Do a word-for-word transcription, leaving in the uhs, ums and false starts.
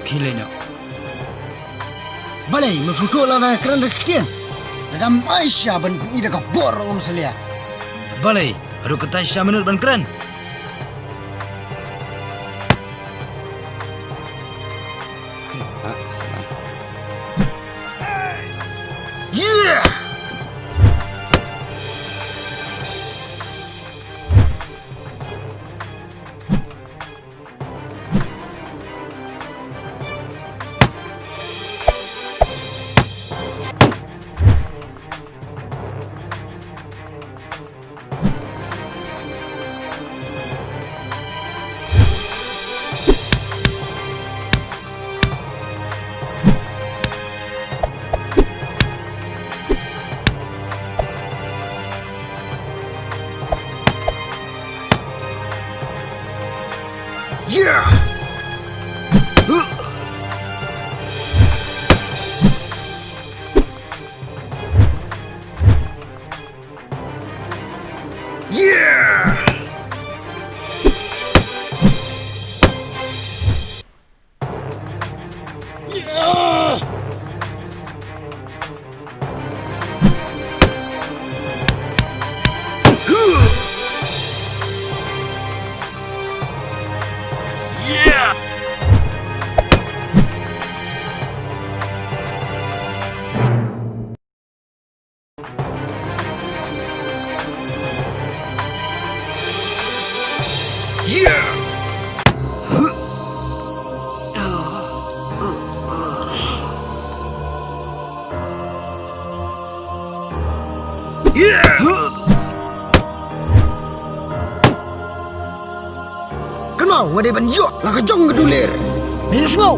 Phi leh noh. Balei, me shu tuh lada kren da ka ktien. Lada mai sha ban pyni da ka bor ong salia. Balei, haduh katai sha minit ban kren. Okay, ah, salah. Yeah! Yeah! Yeah! Kynmaw, nga dei ban ïoh la ka jong ka dulir. Ngi sngew.